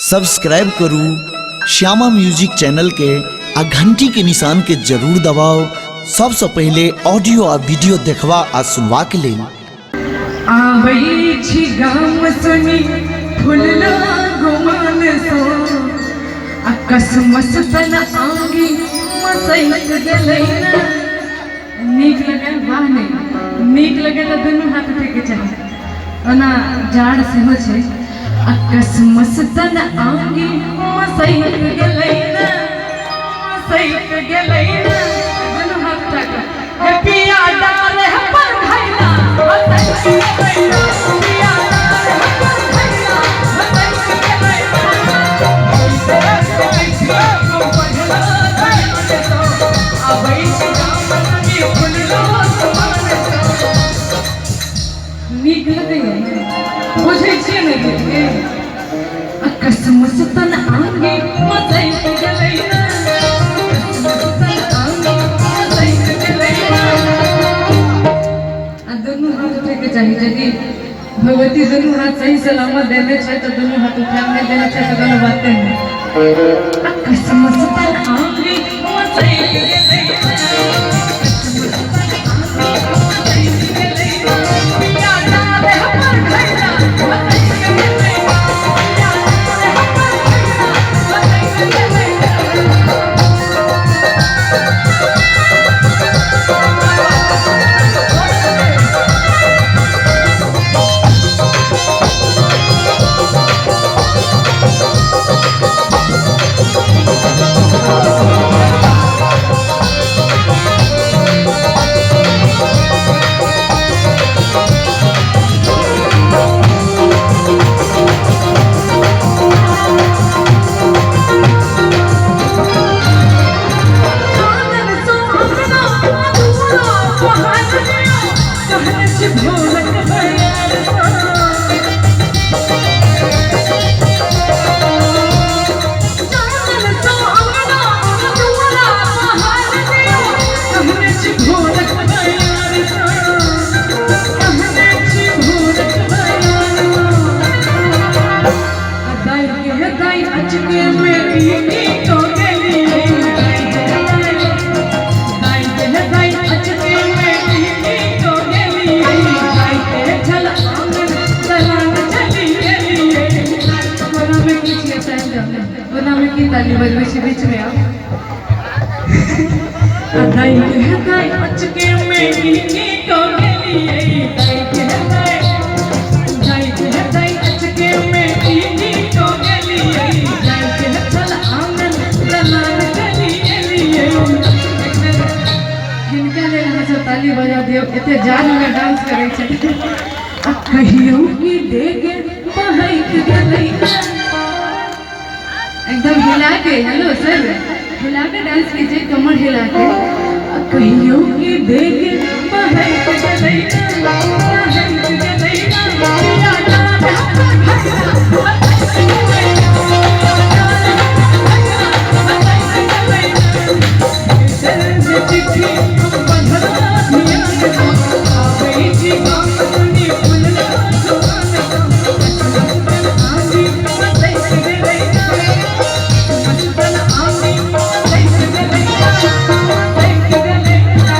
Subscribe करू Shyama music channel के आ घंटी के निशान के जरूर दबाउ सबसँ पहिले ऑडियो आ वीडियो देखबा आ सुनबाक लेल। आबै छी गाम सुनी फुलला गुमान सो आ कसमस तन आंगी मसैक गेलै ना। नीक लगल वाह नहि नीक लगल तऽ दुनू हाथ उठैके चाही, ओना जाड़ सेहो छै। आ कसमस तन आंगी मसैक गेलै ना, मसैक गेलै ना। दुनू हाथ उठा कऽ हे पिया डाले पर घैला मसैक गेलै ना, पिया डाले पर घैला मसैक गेलै ना। नीक लगैया बुझै छियै ने गीतके। कसमस तन आंगे मसैक गेलै ना, कसमस तन आंगे मसैक गेलै ना। आ दुनू हाथ उठैके चाही, यदि भगवती दुनू हाथ सही सलामत देने छै तऽ दुनू हाथ उठा, नहि देने छै तऽ कोनो बाते नहि। आ कसमस तन आंगे मसैक गेलै ना, कसमस तन आंगे मसैक गेलै ना। पिया डाले पर घैला मसैक गेलै ना, पिया डाले पर घैला मसैक गेलै ना। चांदन सो अंगना अधूरा पहाड़ दियो, कहने छी भोरक बयार सो। चांदन सो अंगना अधूरा पहाड़ दियो, कहने छी भोरक बयार सो, कहने छी भोरक बयार सो। दाई के दाई अचके में की को गेलियै, दाई के दाई, दाई के दाई अचके में की को गेलियै, दाई के छल आंगन दलान चली गेलियै। ओना में की छियै साइड जाउ, ओना में की ताली बजबै छी बीच में आउ। आ दाई के दाई अचके में की को गेलियै, दाई के दाई, दाई के दाई अचके में की को गेलियै, दाई के छल आंगन दलान चली गेलियै। एक बेर हिनका लेल अहाँ सब ताली बजा दियौ, एते जाड़मे डांस करै छै। आ कहियौ कि देगे बहैक गेलै ना। एकदम हिला के, हेलो सर, हिला के डांस कीजिए, कमर हिला के। आ कहियौ कि देगे बहैक गेलै ना, बहैक गेलै ना। पिया डाले पर घैला मसैक गेलै ना, पिया डाले पर घैला मसैक गेलै ना। भेजल जे चिट्ठी हम पढ़ला धियान सो, आबै छी गाम सुनी फुलला सुमान सो। कसमस तन आंगी मसैक गेलै ना, कसमस तन आंगी मसैक गेलै ना, मसैक गेलै ना।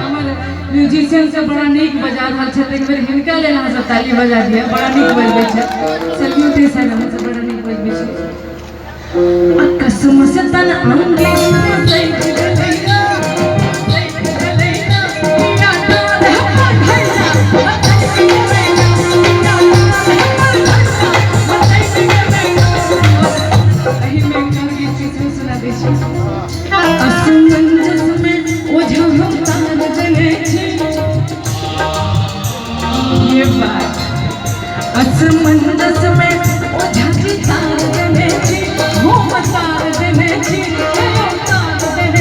हमर म्यूजिशियन सब बड़ा नीक बजा रहल छथि, एक बेर हिनका लेल अहाँ सब ताली बजा दिअ, बड़ा नीक बजबै छथि। सल्यूट है सर, अहाँ सब बड़ा नीक बजबै छी। आ कसमस तन आंगे मसैक गेलै ना, मसैक गेलै ना। पिया डाले पर घैला मसैक गेलै ना, पिया डाले पर घैला मसैक गेलै ना। एहिमे एकटा गीत छै सेहो सुना दै छी। असमंजस में ओझा हम तार देने छी, ये बात। असमंजस में ओझा जी तार देने छी, हम तार देने छी, हे तार देने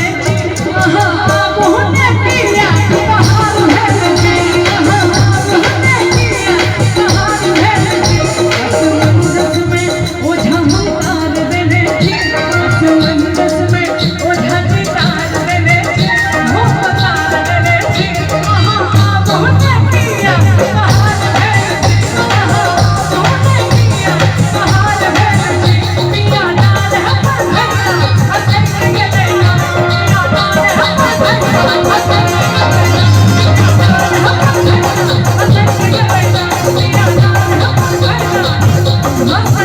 हो।